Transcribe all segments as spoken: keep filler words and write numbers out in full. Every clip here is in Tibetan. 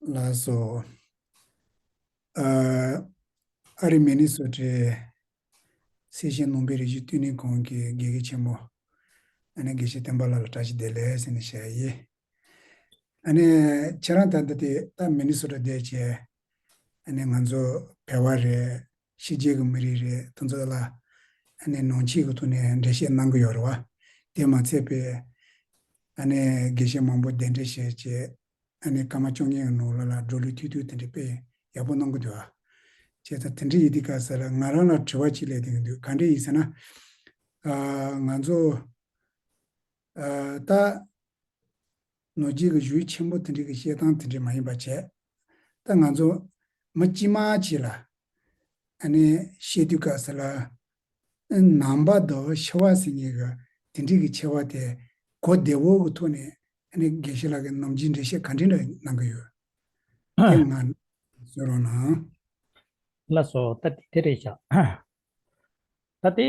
ལགས་སོ། ཨ་ཨ་རི་མི་ནི་སོ་ཊའི་སེར་ཤུལ་ནང་པའི་རིག་གཞུང་བསྟི་གནས་ཁང་གི་དགེ་རྒན་ཆེན་མོ། ཨ་ནི་དགེ་བཤེས་བསྟན་པ་ལགས་ལ་བཀྲ་ཤིས་བདེ་ལེགས་ཟེར་ནས་བཤད་ཡིན། ཨ་ནི་ཁྱེད་རང་ད་ལྟ་དེ་ད་མི་ནི་སོ་ཊ་བསྡད་བྱས། ཨ་ནི་ང་ཚོ་བོད་པ་རེད། ཕྱི་རྒྱལ་གྱི་མི་རིགས་རེད། དེ་ཚོ་ལ་ཨ་ནི་ནང་ཆོས་ཀྱི་ཐོག་ནས་འགྲེལ་བཤད་གནང་གི་ཡོད་རེད་བ། དེ་མ་ཚད་པའི་ཨ་ནི་དགེ་བཤེས་མང་པོ་གདན་འདྲེན་བྱས་བྱས། ཨ་ནི་སྐར་མ་བཅོ་ལྔའི་ནང་ལ་ལ་འགྲོ་ལུགས་ཐུག་ཐུག་དེ་འདྲ་དཔེ་ཡག་པོ་གནང་གི་འདུག་ཨ། བྱས་ཙང་དེ་འདྲ་ཡིན་དུས་སྐབས་སུ་ལ་ང་རང་ལ་དྲི་བ་གཅིག་སླེབས་བསྡད་ཀྱི་འདུག་ག་འདྲ་ཡིན་ཟེར་ན། ཨ་ང་ཚོ་ཨ་ད་ནོར་རྗེ་གི་གཞུང་ཆེན་པོ་དེ་འདྲ་གི་བཤད་སྟངས་དེ་འདྲ་མ་ཡིན་པ་བྱས། ད་ང་ཚོ་མི་དཀྱུས་མ་གཅིག་ལ་ཨ་ནི་བཤད་དུས་སྐབས་སུ་ལ། ནང་པ་དང་ཕྱི་པ་ཟེར་མཁན་གྱི་དེ་འདྲའི་གི་ཕྱེ་བ་དེ་གོ་བདེ་བོ་གི་ཐོག་ནས་ཨ་ནི་དགེ་བཤེས་ལགས་ཀྱིས་ནམ་རྒྱུན་འགྲེལ་བཤད་ག་འདྲ་འདྲ་གནང་གི་ཡོད། དེ་ང་གསུང་རོགས་གནང་། ལགས་སོ། ད་དེ་དེ་རེད་ཤག་ད་དེ་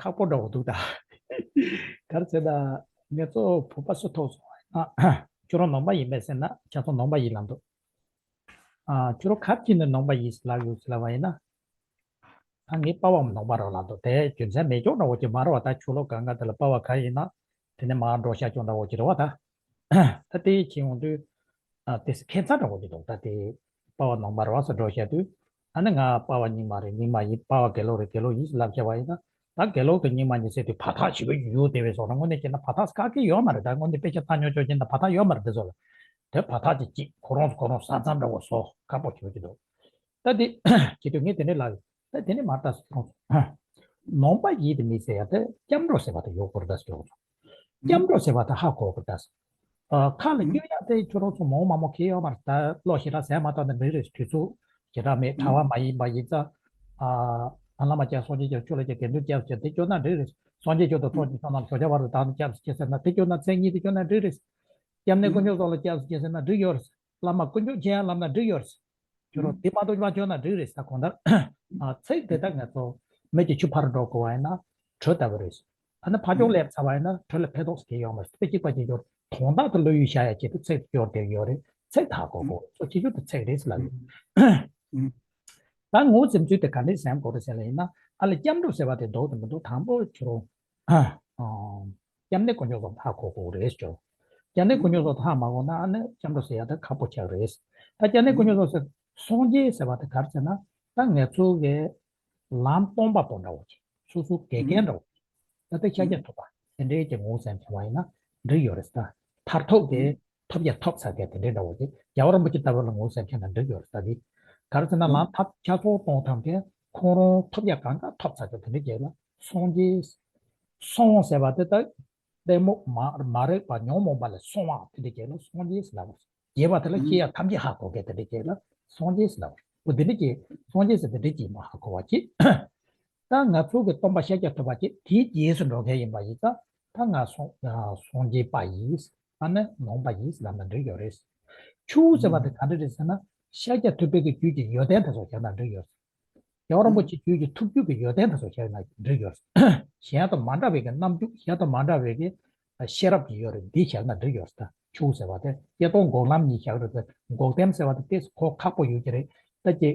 ཁག་པོ་འདྲ་བོ་འདུག་ད། ག་རེ་ཟེར་ན། ངེད་ཚོ་བོད་པ་སུ་ཐོག་སོང་བ་ཡིན་ན། ཁྱོད་རང་ནང་པ་ཡིན་པས་ཟེར་ན་ཁྱེད་ཚོ་ནང་པ་ཡིན་ལབ་འདུག་ཨ་ཁྱོད་རང་ག་རེ་བྱས་ནས་ནང་པ་ཡིན་ཟེར་ལབ་ཡོད་ཟེར་ལབ་པ་ཡིན་ན། ད་ངའི་པ་ཕ་ནང་པ་རེད་ལབ་འདུག་དེ་རྒྱུ་མཚན་མེད་ཀྱོག་འདྲ་བོ་ཅིག་མ་རེད་བ། ད་ཆོས་ལུགས་གང་ག་དེ་ལ་པ་ཕ་ག་ཡིན་ན། དེ་ནས་མར་འགྲོ་ཤག་ཀྱོག་འདྲ་བོ་ཅིག་རེད་བ་ད། ད་དེ་བྱེད་ཡོང་དུས། ཨ་དེ་ཁྱད་མཚར་འདྲ་བོ་ཅིག་འདུག་ད་དེ་པ་ཕ་ནང་པ་རེད་བ་ཟེར་འགྲོ་བཤད་དུས། ཨ་ནི་ང་པ་ཕ་རྙིང་མ་རེད། རྙིང་མ་ཡིན། པ་ཕ་དགེ་ལུགས་རེད། དགེ་ལུགས་ཡིན་ཟེར་ལབ་བཤད་པ་ཡིན་ན། ད་དགེ་ལུགས་དང་རྙིང་མ་གཉིས་ཟེར་དུས་བར་ཐག་ཞེ་པོ་ཡོད་དེ་བས་སོང་ན། དངོས་གནས་བྱས་ན་བར་ཐག་དཀའ་གི་ཡོད་མ་རེད། ད་དངོས་གནས་དཔེ་ཆ་ལྟ་ཉོ་ཆོག་གྱིན་ད་བར་ཐག་ཡོད་མ་རེད་དེ་ཚོ་ལ། དེ་བར་ཐག་ཅིག་ཅིག་ཁོ་རང་ཁོ་རང་ས་མཚམས་འདྲ་བོ་བཟོ་ཁག་པོ་ཞེ་པོ་ཅིག་འདུག་ད་དེ་བྱེད་དུས་ངས་དེ་འདྲ་ལབ་ཡོད། ད་དེ་ནས་མར་ལྟ་སོང་། ནང་པ་ཡིན་དེ་མི་ཟེར་ཡ་དེ་སྐྱབས་འགྲོ་ཟེར་བ་དེ་ཡོད་དགོས་རེད་ད་ཟེར་གྱི་ཡོད། སྐྱབས་འགྲོ་ཟེར་བ་དེ་ཧ་གོ་དགོས་རེད་ད་ཟེར། ཨ་ཁ་ལ་སྐྱོན་ཡག་དེ་ཁྱོད་རང་ཚོ་མང་མང་མང་ཁེལ་ཡོད་མ་རེད། ད་བློ་ཞེ་དྲག་ཟད་མ་ཐག་ན་འགྲིག་རེད། དུས་ཚོད་ཞེ་དྲག་མེད། གྲྭ་བ་མ་ཡིན་པ་ཡིན་ཙང་། ཨ་ཨ་བླ་མ་སྐྱབས། སངས་རྒྱས་སྐྱབས། ཆོས་ལ་སྐྱབས། དགེ་འདུན་སྐྱབས་ཟེར་དེ་སྐྱོན་ན་འགྲིག་རེད། སངས་རྒྱས་སྐྱབས་དང་ཚོགས་ཀྱི་ཚོགས་རྣམས་ཞོགས་ཇ་བར་དུ་བདག་ནི་སྐྱབས་སུ་མཆི་ཟེར་ན། དེ་སྐྱོན་ན་མཚན་ཉིད་དེ་སྐྱོན་ན་འགྲིག་རེད། སྐྱབས་གནས་དཀོན་མཆོག་སོགས་ལ་སྐྱབས་སུ་མཆི་ཟེར་ན་འགྲིག་ཡོད་རེད། བླ་མ་དཀོན་མཆོག་མཁྱེན་ཡ་ལབ་ན་འགྲིག་ཡོད་རེད། ཁྱོད་རང་དེ་མ་གཏོགས་མ་ཁྱོད་ན་འགྲིག་རེད་ཟེར་གང་ལྟར། ཨ་ཚིག་དེ་དག་ང་ཚོ་མི་གི་ཆུ་ཕར་འགྲོ་དགོས་པ་ཡིན་ན་གྲོ་ལྟ་བུ་རེད། ཨ་ནི་ཕ་ཅོག་སླེབས་ཚར་བ་ཡིན་ན་གྲོ་ལ་ཕན་ཐོགས་སུ་གལ་ཡོད་མ་རེད། དཔེ་གཅིག་པ་གཅིག་གྱུར་དོན་དག་ཏུ་བློ་ཡུལ་བཞག་ཡ་ཆེད་དུ་ཚིག་སྐྱོར་དེ་ཡོད་རེད། ཚིག་དག་གོ་གོ་སོ་ཆེ་ཆུང་དུ་ཚིག་རེད་ཟེར་ལབ་ཡོད། ད་ངོ་ཚེམ་ཚུལ་དེ་ག་འདྲས་སེམས་གོ་རེད་ཟེར་ལ་ཡིན་ན། ཨ་ལ་སྐྱབས་འགྲོ་ཟེར་བ་དེ་འདུག་དང་མི་འདུག་དང་པོ་ཁྱོད་རང་། སྐྱབས་གནས་དཀོན་མཆོག་སོགས་ཧ་གོ་དགོས་རེད་ཅོ། སྐྱབས་གནས་དཀོན་མཆོག་སོགས་ཧ་མ་གོ་ན་ཨ་ནི་སྐྱབས་འགྲོ་ཟེར་ཡ་དེ་ཁག་པོ་ཆགས་རེད། ད་སྐྱབས་གནས་དཀོན་མཆོག་སོགས་ཟེར། སངས་རྒྱས་ཟེར་བ་དེ་ག་རེ་ཟེར་ན། ད་ངེད་ཚོ་གི་ལམ་སྟོན་པ་པོ་འདྲ་བོ་ཅིག་སོ་སོ་དགེ་རྒན་འདྲ་བོ་ཅིག་ད་ལྟ་ཤཱཀྱ་ཐུབ་པ་དེ་འདྲའི་གི་ངོ་བོ་སེམས་ཁྱེར་བ་ཡིན་ན་འགྲིག་ཡོད་རེད་ད། མཐར་ཐུག་གི་ཐོབ་རྒྱ་ཐོབ་ཚར་མཁན་དེ་འདྲའི་འདྲ་བོ་ཅིག་རྒྱལ་བ་རིན་པོ་ཆེ་ལྟ་བུ་ལ་ངོ་བོ་སེམས་ཁྱེར་ན་འགྲིག་ཡོད་རེད་ད། དེ་ག་རེ་ཟེར་ན་ལམ་ཐབས་ཆ་ཚང་གཏོང་ཐུབ་མཁན་ཁོང་རང་ཐོབ་རྒྱ་གང་ག་ཐོབ་ཚར་མཁན་དེ་འདྲའི་གི་ལ་སངས་རྒྱས། སངས་ཟེར་བ་དེ་ད། ལྟད་མོ་མ་མ་རིག་པ་ཉོན་མོངས་པ་ལས་སངས་པ་དེ་འདྲ་ཅིག་ལ་སངས་རྒྱས་ཟེར་ལབ་པ། རྒྱས་པ་དེ་ལ་སྐྱེ་ཡ་ཐམས་ཅད་ཧ་གོ་མཁན་དེ་འདྲ་ཅིག་ལ་སངས་རྒྱས་ཟེར་ལབ་པ། འོ་དེ་འདྲ་ཅིག་སངས་རྒྱས་ཟེར་དེ་འདྲ་ཅིག་མ་ཧ་གོ་བ་ཅིག་ད་ང་ཚོ་གི་སྟོན་པ་ཤཱཀྱ་ཐུབ་པ་ཅིག་དེའི་རྗེས་སུ་འགྲོ་མཁན་ཡིན་པ་ཡིན་ཙང་ད་ང་སངས་སངས་རྒྱས་པ་ཡིན། ཨ་ནི་ནང་པ་ཡིན་ལབ་ན་འགྲིག་ཡོད་རེད། ཆུ་ཟེར་བ་དེ་ག་འདྲ་རེད་ཟེར་ན། ཤཱཀྱ་ཐུབ་པའི་གི་རྒྱུད་ཀྱི་ཡོན་ཏན་དེ་ཚོ་བཤད་ན་འགྲིག་ཡོད་རེད། རྒྱལ་བ་རིན་པོ་ཆེ་རྒྱུད་ཀྱི་ཐུགས་རྒྱུད་ཀྱི་ཡོན་ཏན་དེ་ཚོ་བཤད་ན་འགྲིག་ཡོད་རེད། གཞན་དང་མ་འདྲ་བའི་གི་རྣམ་འགྱུར། གཞན་དང་མ་འདྲ་བའི་གི་ཤེས་རབ་ཀྱི་ཡོད་རེད། འདི་བཤད་ན་འགྲིག་ཡོད་རེད། ད་ཆོས་ཟེར་བ་དེ་སྐྱེ་སྟོང་འགོག་ལམ་གཉིས་བཤད་རེད་དེ། འགོག་བདེན་ཟེར་བ་དེ་ཏོག་ཙམ་གོ་ཁག་པོ་ཡོད་ཀྱི་རེད། ད་ཀྱི་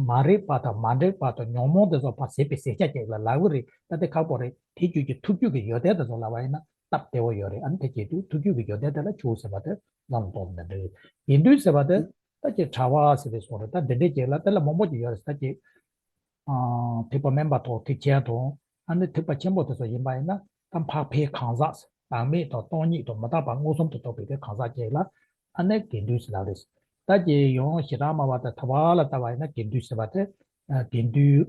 མ་རིག་པ་དང་མ་འགྲིག་པ་དང་ཉོན་མོངས་དེ་ཚོ་ཕར་ཟད་པའི་ཟད་ཆ་ཅིག་ལ་ལབ་གི་རེད། ད་དེ་ཁག་པོ་རེད། དེ་རྒྱུད་ཀྱི་ཐུགས་རྒྱུད་ཀྱི་ཡོན་ཏན་དེ་ཚོ་ལབ་པ་ཡིན་ན་སྟབས་བདེ་བོ་ཡོད་རེད། ཨ་ནི་དེ་བྱེད་དུས་ཐུགས་རྒྱུད་ཀྱི་ཡོན་ཏན་དེ་ལ་ཆོས་ཟེར་བ་དེ་བླང་དོར་ན་འགྲིག་དགེ་འདུན་ཟེར་བ་དེ་ད་ཀྱི་གྲྭ་བ་ཟེར་བའི་སོང་རེད། ད་འདི་འདྲའི་ཅིག་ལ་དེ་ལ་མང་པོ་ཅིག་ཡོད་རེད། ད་ཀྱི་ཨ་ཐེག་པ་དམན་པ་དང་ཐེག་ཆེན་དང་། ཨ་ནི་ཐེག་པ་ཆེན་པོ་དེ་ཚོ་ཡིན་པ་ཡིན་ན་ད་འཕགས་པའི་གང་ཟག་བདག་མེད་དང་སྟོང་ཉིད་དང་མི་རྟག་པ་མངོན་སུམ་དུ་རྟོགས་པའི་དེ་གང་ཟག་ཅིག་ལ་ཨ་ནི་དགེ་འདུན་ཟེར་ལབ་རེད། ད་ཀྱི་ཡང་ཞེ་དྲག་སྨྲ་བ་དང་ཐར་པ་ལ་ལྟ་བ་ཡིན་ན་དགེ་འདུན་ཟེར་བ་དེ་དགེ་འདུན་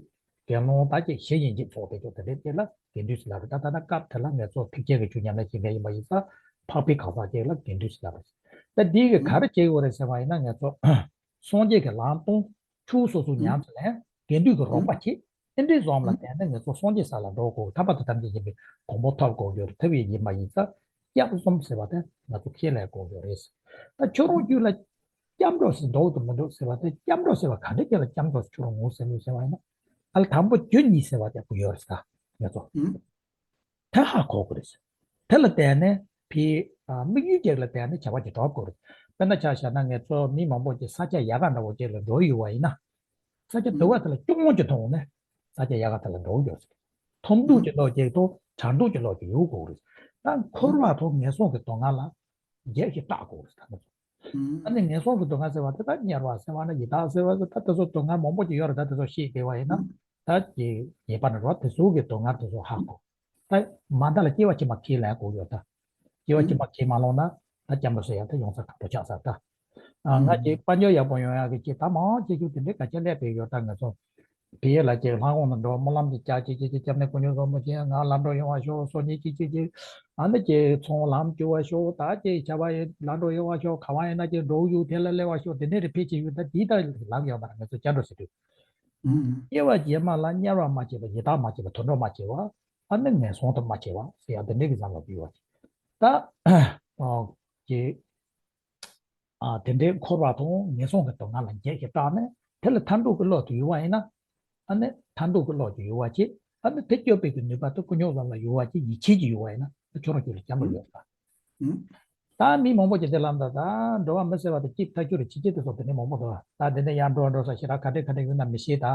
དགེ་སློང་ད་ཀྱི་བཤེས་གཉེན་གྱི་ཚོགས་དེ་ཚོ་དེ་འདྲའི་ཅིག་ལ་དགེ་འདུན་ཟེར་ལབ་རེད། ད་ད་ལྟ་སྐབས་དེ་ལ་ངེད་ཚོ་ཐེག་ཆེན་གྱི་ཆོས་ཉམས་ལེན་བྱེད་མཁན་ཡིན་པ་ཡིན་ཙང་འཕགས་པའི་གང་ཟག་ཅིག་ལ་དགེ་འདུན་ཟེར་ལབ་རེད། ད་འདི་གི་ག་རེ་བྱེད་དགོས་རེད་ཟེར་བ་ཡིན་ན་ང་ཚོ་སངས་རྒྱས་ཀྱི་ལམ་སྟོན་ཆོས་སོ་སོ་ཉམས་སུ་ལེན། དགེ་འདུན་གྱི་རོགས་པ་བྱེད། དེ་འདྲའི་བཟོ་འམ་ལ་བརྟེན་ནས་ང་ཚོ་སངས་རྒྱས་ས་ལ་འགྲོ་དགོས། ཐར་པ་དང་ཐམས་ཅད་མཁྱེན་པའི་གོ་འཕང་ཐོབ་དགོས་རྒྱུ་རེད། ཐུབ་ཡས་ཡིན་པ་ཡིན་ཙང་སྐྱབས་གསུམ་ཟེར་བ་དེ་ང་ཚོ་ཁས་ལེན་དགོས་རྒྱུ་རེད། ད་ཁྱོད་རང་རྒྱུད་ལ་སྐྱབས་འགྲོ་ཟེར་འདུག་དང་མི་འདུག་ཟེར་བ་དེ། སྐྱབས་འགྲོ་ཟེར་བ་ག་འདྲ་ཅིག་ལ་སྐྱབས་འགྲོ་ཟེར་ཁྱོད་རང་ངོ་ཟེར་ལུགས་ཟེར་བ་ཡིན་ན། ཨ་ལ་དང་པོ་རྒྱུ་གཉིས་ཟེར་བ་དེ་ཡོད་རེད་ད་ང་ཚོ། དེ་ཧ་གོ་དགོས་རེད། དེ་ལ་བརྟེན་ནས་ཕའི་དམིགས་ཡུལ་ཅིག་ལ་བརྟེན་ནས་བྱ་བ་ཅིག་སྒྲུབ་དགོས་རེད། དཔེར་ན་ཆ་བཞག་ན་ང་ཚོ་མི་མང་པོ་ཅིག་ས་ཆ་ཡག་ག་འདྲ་བོ་ཅིག་ལ་འགྲོ་ཡི་ཡོད་པ་ཡིན་ན། ས་ཆ་སྡུག་ག་དེ་ལ་སྐྱོ་མོ་ཅིག་མཐོང་ནས་ས་ཆ་ཡག་ག་དེ་ལ་འགྲོ་ཡོད་ཟེར། ཐོབ་འདུག་གི་ལོ་ཅིག་དང་གྲང་འགྲོགས་ཀྱི་ལོ་ཅིག་ཡོད་དགོས་རེད། ད་འཁོར་བ་དང་ངན་སོང་གི་སྡུག་བསྔལ་ལ་རྒྱས་ཤིང་བཀྲག་དགོས་རེད་ད་ང་ཚོ། ཨ་ནི་ངན་སོང་གི་སྡུག་བསྔལ་ཟེར་བ་དེ་ད་དམྱལ་བ་ཟེར་བ་ན་ཡི་དྭགས་ཟེར་བ་ཟེར་ད་དེ་ཚོ་སྡུག་བསྔལ་མང་པོ་ཅིག་ཡོད་རེད། ད་དེ་ཚོ་ཤེས་བདེ་བ་ཡིན་ན་ད་ཀྱི་ངེས་པར་འགྲོ་བ་དེ་ཚོ་གི་སྡུག་བསྔལ་དེ་ཚོ་ཧ་གོ། ད་མ་མཐའ་ལ་སྐྱེ་བ་ཕྱི་མ་ཁས་ལེན་དགོས་ཡོད་ད། སྐྱེ་བ་ཕྱི་མ་ཁས་མ་ལོངས་ན་ད་སྐྱབས་འགྲོ་ཟེར་ཡ་ད་ཡོང་ས་ཁག་པོ་ཆགས་ས་ད། ང་ཅིག་དཔལ་འབྱོར་ཡག་པོ་ཡོང་ཡག་གི་ཅིག་ད་མང་ཆེ་ཤོས་དེ་འདྲའི་ག་ཆ་ལས་པའི་ཡོད་ད་ང་ཚོ། བི་ཡེ་ལ་ཅིག་ལྷ་ཁང་ནང་འགྲོ་སྨོན་ལམ་ཅིག་བྱ་ཅིག་ཅིག་ཅིག་སྐྱབས་གནས་དཀོན་མཆོག་གསུམ་མ་ཅིག་ང་ལམ་འགྲོ་ཡོང་བ་ཤོག་སོ་གཉིས་ཅིག་ཅིག་ཅིག་ཨ་ནི་ཅིག་ཚོང་ལམ་རྒྱུ་བ་ཤོག་ད་ཅིག་བྱ་བ་ཡིན་ལམ་འགྲོ་ཡོང་བ་ཤོག་ག་བ་ཡིན་ན་ཅིག་འགྲོ་ཡུག་དེ་ལ་སླེབས་བ་ཤོག་དེ་འདྲའི་རེ་ཕེ་ཅིག་ཡོད་ད་འདི་ད་ལམ་ཡོད་མ་རེད། ང་ཚོ་སྐྱབས་འགྲོ་ཟེར་དུས། སྐྱེ་བ་རྗེས་མ་ལ་དམྱལ་བ་མ་སྐྱེས་པ་ཡི་དྭགས་མ་སྐྱེས་པ་དུད་འགྲོ་མ་སྐྱེས་པ་ཨ་ནི་ངན་སོང་དུ་མ་སྐྱེས་པ་ཟེར་ཡ་འདི་འདྲའི་གི་ཟམ་ལ་བུད་བ་ཅིག་ད། ཨོ་ཀྱེ། ཨ་དེ་འདྲའི་འཁོར་བ་དང་ངན་སོང་གི་སྡུག་བསྔལ་ལ་རྒྱས་ཤིང་བཀྲག་ནས་དེ་ལ་མཐར་ཐུག་གི་བློ་དེ་ཡོད་པ་ཡིན་ན། ཨ་ནི་མཐར་ཐུག་གི་བློ་དེ་ཡོད་པ་ཅིག་ཨ་ནི་དེ་སྐྱོབ་པའི་གི་ནུས་པ་དེ་དཀོན་མཆོག་གསུམ་ལ་ཡོད་པ་ཅིག་ཡིད་ཆེས་ཀྱི་ཡོད་པ་ཡིན་ན་ཁྱོད་རང་ཁྱོད་ལ་སྐྱབས་འགྲོ་ཡོད་པ། ད་མི་མང་པོ་ཅིག་དེ་ལམ་ད་ད་འགྲོ་བ་མི་ཟེར་བ་དེ་སྐྱིད་ཐག་ཆོད་རེད། ཕྱི་རྒྱལ་དེ་ཚོ་དེ་ནས་མང་པོ་འདུག་ད་དེ་ནས་ཡར་འགྲོ་འགྲོ་ས་ཞེ་དྲག་ག་འདྲས་ག་འདྲས་ཡོད་ན་མི་ཤེས་ད།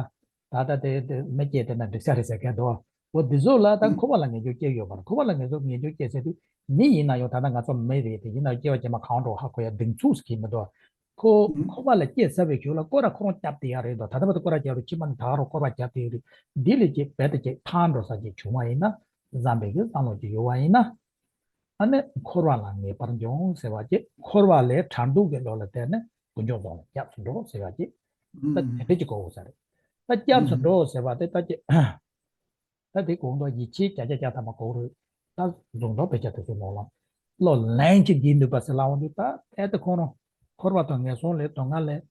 ད་ལྟ་དེ་དེ་མི་སྐྱེས་དེ་ན་འགྲིག་ས་རེད་ཟེར་མཁན་འདུག་འོ་འདི་ཚོ་ལ་ད་ཁོ་པ་ལ་ངེས་འབྱུང་སྐྱེ་ཡོད་པ་རེད། ཁོ་པ་ལ་ངེས་འབྱུང་ངེས་འབྱུང་སྐྱེ་ཟེར་དུས་མི་ཡིན་ན་ཡང་ད་ལྟ་ང་ཚོ་མི་རེད་དེ་ཡིན་ན་སྐྱེ་བ་རྗེས་མ་གང་འགྲོ་ཧ་གོ་ཡ་གདེང་ཚོད་ཟེར་གྱི་མི་འདུག་ཁོ་ཁོ་པ་ལ་སྐྱེས་ཚར་བའི་རྒྱུ་ལ་སྐོར་ར་ཁོ་རང་བརྒྱབ་དེ་ཡ་རེད་འདུག་ད་ལྟ་བར་དུ་སྐོར་ར་བརྒྱབ་རེད། ཕྱི་མ་ནི་ད་ག་རང་སྐོར་བ་བརྒྱབ་དེ་ཡ་རེད། འདི་ལས་ཀྱི་རྦད་དེ་ཀྱི་ཐར་འགྲོ་ས་ཅིག་བྱུང་བ་ཡིན་ན་བཟང་པའི་གི་བསམ་བློ་ཅིག་ཡོད་པ་ཡིན་ན། ཨ་ནི་འཁོར་བ་ལ་ངེས་པར་འབྱུང་ཟེར་བ་ཅིག་འཁོར་བ་ལས་བྲལ་འདུག་གི་བློ་ལ་བརྟེན་ནས་དཀོན་མཆོག་གསུམ་ལ་སྐྱབས་སུ་འགྲོ་ཟེར་བ་ཅིག་ད་དེ་འདྲ་ཅིག་གོ་དགོས་ས་རེད། ད་སྐྱབས་སུ་འགྲོ་ཟེར་བ་དེ་ད་ཅིག་ད་དེ་གོང་དུ་ཡིད་ཆེས་བརྒྱ་ཆ་བརྒྱ་ཐམ་པ་གོ་རེད། ད་གཟུང་དོར་བེད་སྤྱད་དེ་ཚོ་ནོར་ལམ་བློ་ལན་གཅིག་འདིའི་ནུས་པ་ཟེར་ལ་འོང་དུས་ད་ཨེ་ད་ཁོ་རང་འཁོར་བ་དང་ངན་སོང་ལས་སྡུག་བསྔལ་ལས།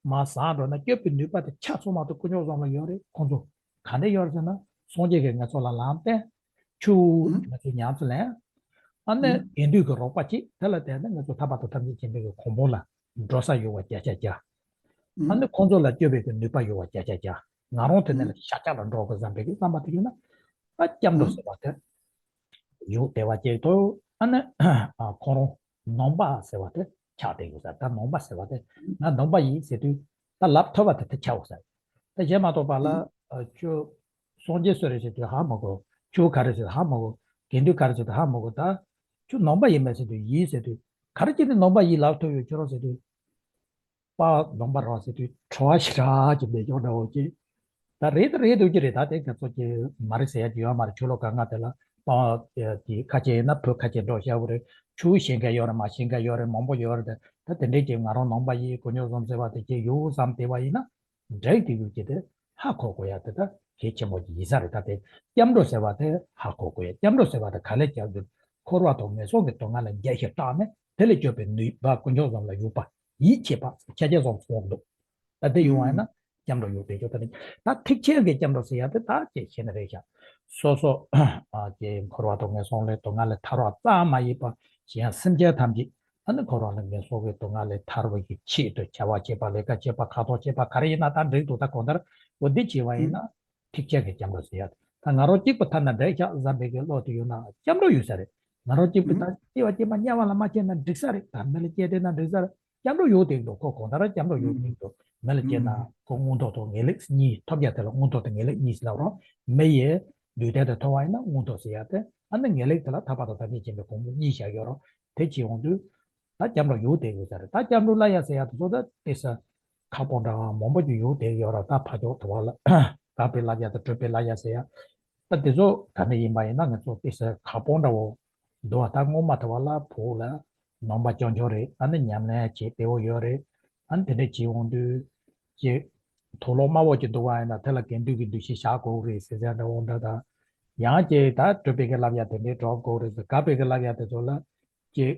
མར་སངས་འགྲོ་ན་སྐྱོབ་པའི་ནུས་པ་དེ་ཆ་ཚང་མ་དེ་དཀོན་མཆོག་གསུམ་ལ་ཡོད་རེད། ཁོང་ཚོ་ག་འདྲ་ཡོད་རེད་ཟེར་ན་སངས་རྒྱས་ཀྱིས་ང་ཚོ་ལ་ལམ་བསྟན། ཆུ་ང་ཚོ་ཉམས་སུ་ལེན། ཨ་ནི་དགེ་འདུན་གྱི་རོགས་པ་གཅིག་དེ་ལ་བརྟེན་ནས་ང་ཚོ་ཐར་པ་དང་ཐམས་ཅད་མཁྱེན་པའི་གོ་འཕང་ལ་འགྲོ་ས་ཡོད་པ་བརྒྱ་ཆ་བརྒྱ། ཨ་ནི་ཁོང་ཚོ་ལ་སྐྱོབ་པའི་གི་ནུས་པ་ཡོད་པ་བརྒྱ་ཆ་བརྒྱ། ང་རང་དེ་ནས་ལ་ཤ་ཁྲག་ལ་འགྲོ་དགོས་བསམ་པའི་གི་བསམ་པ་དེ་ཡོད་ན། ཨ་སྐྱབས་འགྲོ་ཟེར་བ་དེ་ཡོད་བདེ་བ་ཅིག་ཏུ་ཨ་ནི་ཁོང་རང་ནང་པ་ཟེར་བ་དེ་ཆགས་བསྡད་ཡོད་ས། ད་ནང་པ་ཟེར་བ་དེ་ང་ནང་པ་ཡིན་ཟེར་དུས་ད་ལབ་ཐུབ་པ་དེ་དེ་ཆགས་ཡོད་ས། ད་གཞན་མ་གཏོགས་པ་ལ་ཁྱོད་སངས་རྒྱས་སུ་རེད་ཟེར་དུས་ཧ་མ་གོ། ཁྱོད་ག་རེ་ཟེར་ཧ་མ་གོ། དགེ་འདུན་ག་རེ་ཟེར་དུས་ཧ་མ་གོ། ད་ཁྱོད་ནང་པ་ཡིན་མེད་ཟེར་དུས་ཡིན་ཟེར་དུས་ག་རེ་བྱས་ནས་ནང་པ་ཡིན་ལབ་ཐུབ་ཡོད་ཁྱོད་རང་ཟེར་དུས། པ་ནང་པ་རང་ཟེར་དུས་བྲོ་བ་ཞེ་དྲག་ཅིག་མེད་ཀྱང་འདྲ་བོ་ཅིག་ད་རེད་ད་རེད་འདུག་གི་རེད། ད་དེ་ང་ཚོ་ཅིག་མ་རེད་ཟེར་ཡ་ཅིག་ཡོད་མ་རེད། ཆོས་ལུགས་གང་ག་དེ་ལ་པ་ཅིག་ཁ་ཆེ་ཡིན་ན་བོད་ཁ་ཆེ་འགྲོ་ཤ་བོ་རེད། ཆུ་ཤེས་མཁན་ཡོད་རེད་མ་ཤེས་མཁན་ཡོད་རེད་མང་པོ་ཡོད་རེད། ད་དེ་འདྲས་ཅིག་ང་རང་ནང་པ་ཡིན་དཀོན་མཆོག་གསུམ་ཟེར་བ་དེ་ཅིག་ཡོད་བསམ་བསྡད་པ་ཡིན་ན་འདྲ་ཡི་དེ་ཡོད་ཀྱི་དེ་ཧ་གོ་དགོས་ཡ་དེ་ད་གལ་ཆེན་པོ་ཅིག་ཡིན་ས་རེད། ད་དེ་སྐྱབས་འགྲོ་ཟེར་བ་དེ་ཧ་གོ་དགོས་ཡ། སྐྱབས་འགྲོ་ཟེར་བ་དེ་ག་ལས་སྐྱབས་འགྲོ། འཁོར་བ་དང་ངན་སོང་གི་སྡུག་བསྔལ་ལས་རྒྱལ་ཞིང་སྐྲག་ནས་དེ་ལས་སྐྱོབ་པའི་ནུས་པ་དཀོན་མཆོག་གསུམ་ལ་ཡོད་པ། ཡིད་ཆེས་པ་ཆ་ཆ་ཙམ་གསུངས་འདུག་ད་དེ་ཡོང་བ་ཡིན་ན་སྐྱབས་འགྲོ་ཡོད་དེ་ཆོག་ད་ནི་ད་ཐེག་ཆེན་གྱི་སྐྱབས་འགྲོ་ཟེར་ཡ་དེ་ད་ཅེས་བཤད་ནི་རེད་ཤག་སོ་སོ་ཨ་ཀྱི་འཁོར་བ་དང་ངན་སོང་ལས་སྡུག་བསྔལ་ལས་ཐར་བ་ཙམ་མ་ཡིན་པར་གཞན་སེམས་ཅན་ཐམས་ཅད་ཨ་ནི་འཁོར་བ་ལ་ངན་སོང་གི་སྡུག་བསྔལ་ལས་ཐར་བ་གི་ཆེད་དུ་བྱ་བ་བྱེད་པ་ལས་ཀ་བྱེད་པ་ཁ་ཐོག་བྱེད་པ་ག་རེ་ཡིན་ན་ད་འགྲིག་འདུག་ད་གང་ལྟར་འོ་འདི་བྱས་པ་ཡིན་ན། ཐེག་ཆེན་གྱི་སྐྱབས་འགྲོ་ཟེར་ཡ། ད་ང་རང་གཅིག་པུ་ཐར་ན་འགྲིག་ཤག་བསམ་པའི་གི་བློ་དེ་ཡོད་ན་སྐྱབས་འགྲོ་ཡོད་ས་རེད། ང་རང་གཅིག་པུ་ད་སྐྱེ་བ་སྐྱེས་མ་དམྱལ་བ་ལ་མ་སྐྱེས་ན་འགྲིག་ས་རེད། ད་མི་ལ་སྐྱེས་བསྡད་ན་འགྲིག་ས་རེད། སྐྱབས་འགྲོ་ཡོད་དེ་འདུག་ཁོ་གང་ལྟར་སྐྱབས་འགྲོ་ཡོད་དེ་འདུག་མི་ལ་སྐྱེས་ན་ཁོ་མངོན་མཐོ་དང་ངེས་ལེགས་གཉིས་ཐོབ་ཡ་དེ་ལ་མངོན་མཐོ་དང་ངེས་ལེགས་གཉིས་ཟེར་ལབ་རོགས། མི་ཡི་ལུས་རྟེན་དེ་ཐོབ་པ་ཡིན་ན་མངོན་མཐོ་ཟེར་ཡ་དེ་ཨ་ནི་ངེས་ལེགས་དེ་ལ་ཐར་པ་དང་ཐམས་ཅད་མཁྱེན་པའི་གོ་འཕང་གཉིས་བཞག་ཡོད་རོགས། དེ་བྱེད་འོང་དུས། ད་སྐྱབས་འགྲོ་ཡོད་དེ་ཡོད་ས་རེད། ད་སྐྱབས་འགྲོ་ལབ་ཡ་ཟེར་ཡ་དེ་ཚོ་ད་དེ་ས་ཁག་པོ་འདྲ་བ་མང་པོ་ཅིག་ཡོད་དེ་ཡོད་ར། ད་ཕ་ཕྱོགས་དུ་བ་ལ་དགག་པའི་ལབ་ཡ་དང་གྲུབ་པའི་ལབ་ཡ་ཟེར་ཡ། ད་དེ་ཚོ་ག་ནས་ཡིན་པ་ཡིན་ན་ང་ཚོ་དེ་ས་ཁག་པོ་འདྲ་བོ་འདུག་བ། ད་སྔོན་མ་དུ་བ་ལ་བོད་ལ་ནང་པ་རྐྱང་རྐྱང་རེད། ཨ་ནི་ཉམས་ལེན་བྱེད་བདེ་བོ་ཡོད་རེད། ཨ་ནི་དེ་འདྲ་བྱེད་འོང་དུས་ཀྱི་དུག་ལོག་དམར་པོ་ཅིག་འདུག་བ་ཡིན་ན་དེ་ལ་དགེ་འདུན་གྱི་འདུ་ཤེས་བཞག་དགོས་རེད་ཟེར་ཡ་འདྲ་བོ་འདྲ་ད། ཡང་ཅིག་ད་གྲུབ་པའི་གི་ལབ་ཡ་དེ་འདྲའི་གྲོགས་དགོས་རེད་ཟེར། དགག་པའི་གི་ལབ་ཡ་དེ་ཚོ་ལ། ཅིག་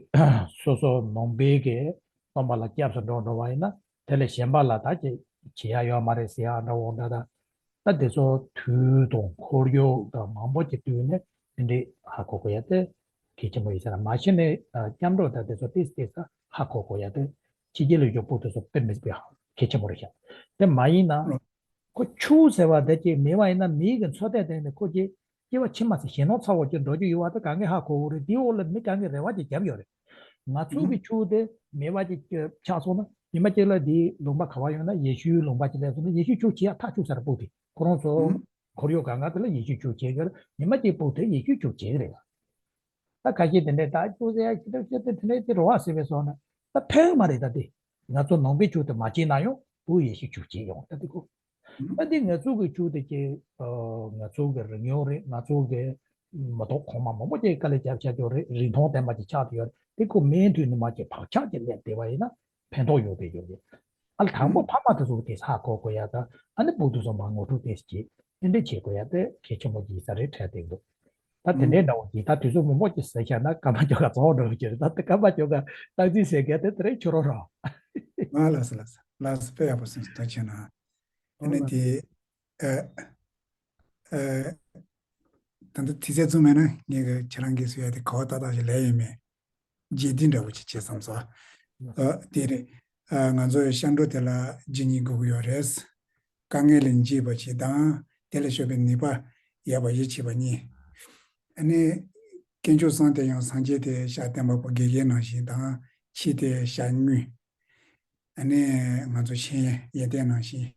སོ་སོ་ནང་པའི་གི་སྟོན་པ་ལ་སྐྱབས་སུ་འགྲོ་འགྲོ་བ་ཡིན་ན་དེ་ལས་གཞན་པ་ལ་ད་ཅིག་བྱེད་ཡ་ཡོད་མ་རེད་ཟེར་ཡ་འདྲ་བོ་འདྲ་ད། ད་དེ་ཚོ་དུས་དང་ཁོར་ཡུག་དང་མང་པོ་ཅིག་བསྟུན་ནས་དེ་འདྲའི་ཧ་གོ་དགོས་ཡ་དེ་གལ་ཆེན་པོ་ཡིན་ས་རེད། མ་གཞི་ནས་སྐྱབས་འགྲོ་ད་དེ་ཚོ་ཏིས་ཏིས་ཧ་གོ་དགོས་ཡ་དེ་ཕྱི་རྒྱལ་ལ་ཡོད་པོ་དེ་ཚོ་དཔེ་མི་སྲིད་པའི་གལ་ཆེན་པོ་རེད་ཤག་དེ་མ་ཡིན་ན། ཁོ་ཆུ་ཟེར་བ་འདི་ཅིག་མེད་པ་ཡིན་ན་མིའི་གི་འཚོ་སྟངས་སྟེང་ནས་ཁོ་ཅིག་སྐྱེ་བ་ཕྱི་མ་ཟེར་ཞེ་ནོར་ཚ་བོ་ཅིག་འགྲོ་རྒྱུ་ཡོད་པ་དེ་གང་གིས་ཧ་གོ་གི་རེད། དེའི་འོག་ལ་མི་གང་གིས་རེ་བ་ཅིག་བརྒྱབ་ཡོད་རེད། ང་ཚོ་གི་ཆོས་དེ་མེད་པ་ཅིག་ཆགས་སོང་ན། ཉི་མ་གཅིག་ལ་དེའི་ལུང་པ་ག་བ་ཡོང་ན། ཡེ་ཤུའི་ལུང་པ་ཅིག་སླེབས་སོང་ན། ཡེ་ཤུའི་ཆོས་བྱེད་ཡ་ཐག་ཆོད་ས་རེད། སྤུག་དེ་ཁོ་རང་ཚོ་ཁོར་ཡུག་གང་ག་དེ་ལ་ཡེ་ཤུའི་ཆོས་བྱེད་ཀྱི་རེད། ཉི་མ་གཅིག་སྤུག་དེ་ཡེ་ཤུའི་ཆོས་བྱེད་ཀྱི་རེད། ད་ཁ་ཤས་དེ་འདྲས་ད་ཅུང་ཟད་ཡ་ཁྱི་ཏོ་ཁྱི་ཏོ་དེ་འདྲས་དེ་རོ་བ་ཟེར་བས་སོང་ན། ད་ཕན་མ་རེད། ད་དེ་ང་ཚོ་ནང་པའི་ཆོས་དེ་མ་བྱས་ན་ཡང་བུ་ཡེ་ཤུ་ཆོས་བྱེད་ཡོང་། ད་དེ་ཁོ་ད་དེ་ང་ཚོ་གི་ཆོས་དེ་ཀྱི་ང་ཚོ་གི་རིག་ཡོང་རེད། ང་ཚོ་གི་མ་གཏོགས་གོང་མ་མང་པོ་ཅིག་དཀའ་ལས་རྒྱབ་བྱ་རྒྱུ་རེད། རིན་ཐང་ལྡན་པ་ཅིག་ཆགས་ཡོད་རེད། དེ་ཁོ་མུ་མཐུད་ནས་མ་ཅིག་བག་ཆགས་ཅིག་སླེབས་བསྡད་པ་ཡིན་ན། ཕན་ཐོགས་ཡོད་པའི་ཡོད་རེད། ཨ་ལ་དང་པོ་ཕ་མ་དེ་ཚོ་དེ་ཧ་གོ་དགོས་ཡ་དང་། ཨ་ནི་སྤུ་གུ་དེ་ཚོ་མ་ངོ་སྤྲོད་དེ་བྱེད། དེ་འདྲ་བྱེད་དགོས་ཡ་དེ་གལ་ཆེན་པོ་ཡིན་ས་རེད་དྲན་བསྡད་འདུག་ད་དེ་འདྲའི་འདྲ་བོ་ཅིག་ད་དུས་ཚོད་མང་པོ་ཅིག་ཟེར་བཞག་ན་སྐར་མ་ཁྱོ་ག་རྫོགས་འགྲོ་གི་རེད། ད་དེ་སྐར་མ་ཁྱོ་ག་སྟག་རྩེ་ཟེར་མཁན་དེ་དེ་རིང་ཁྱོད་རང་རང་། ཨ་ལགས་སོ། ལགས་སོ། ལགས་སོ། དཔེ་ཡག་པོ་གསུངས་སོང་། ཐུགས་རྗེ་གནང་། ཨ་ནི་དེ་ཨ་ཨ་ད་ལྟ་དུས་ཚོད་བཙུམ་མེད་ན་ངས་ཀྱི་ཁྱེད་རང་གིས་གསུང་ཡ་དེ་ག་བ་ཏག་ཏག་ཞིག་ལས་ཡོད་མེད། རྗེས་འདྲི་འདྲ་བོ་ཅིག་བྱེད་བསམ་སོང་། ཨ་དེ་རེད། ཨ་ང་ཚོ་ཡི་སྐྱབས་འགྲོ་དེ་ལ་རྗེས་གཉིས་དགོས་ཀྱི་ཡོད་རེད། དཀའ་ངལ་ལས་འགྱེལ་བ་ཞིག་དང་། དེ་ལས་བྱུང་བའི་ནུས་པ་ཡོད་པ་ཡིད་ཆེས་པ་གཉིས། ཨ་ནི་དཀོན་མཆོག་གསུམ་དེ་ཡང་སངས་རྒྱས་དེ་ཤར་སྟོན་པ་པོ་དགེ་རྒན་ནང་བཞིན་དང་། ཆོས་དེ་ཤར་དངོས། ཨ་ནི་ང་ཚོ་ཤེས་ཡོན་ཡོན་ཏན་ནང་བཞིན།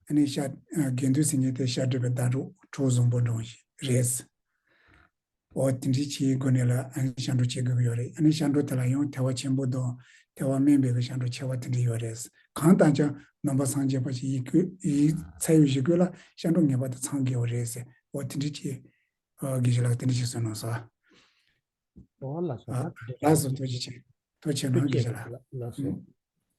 ཨ་ནི་ཤར་ཨ་དགེ་འདུན་ཟེར་མཁན་དེ་ཤར་སྒྲུབ་པའི་ཟླ་གྲོགས་གྲོགས་བཟང་པོ་འདྲ་བོ་ཞིག་རེད། འོ་དེ་འདྲའི་ཆོས་སྒོ་ནས་ལ་ཨ་ནི་སྐྱབས་འགྲོ་བྱེད་དགོས་ཀྱི་ཡོད་རེད། ཨ་ནི་སྐྱབས་འགྲོ་དེ་ལ་ཡང་ཐེག་པ་ཆེན་པོ་དང་ཐེག་པ་དམན་པའི་གི་སྐྱབས་འགྲོ་ཆེ་བ་དེ་འདྲ་ཡོད་རེད། གང་ལྟར་ཀྱང་ནང་པ་སངས་རྒྱས་པ་ཞིག་ཡིན་དགོས། ཡིན་ཚར་བའི་གཞུག་གུ་ལ་སྐྱབས་འགྲོ་ངེས་པར་དུ་ཚང་དགོས་པ་རེད་ཟེར། འོ་དེ་འདྲའི་ཆོས་ཨ་དགེ་བཤེས་ལགས་དེ་འདྲ་ཞིག་གསུངས་གནང་སོང་། ཨོ་ལགས་སོ། ཨ་ལགས་སོ། ཐུགས་རྗེ་ཆེ། ཐུགས་རྗེ་གནང་། དགེ་བཤེས་ལགས། ལགས་སོ།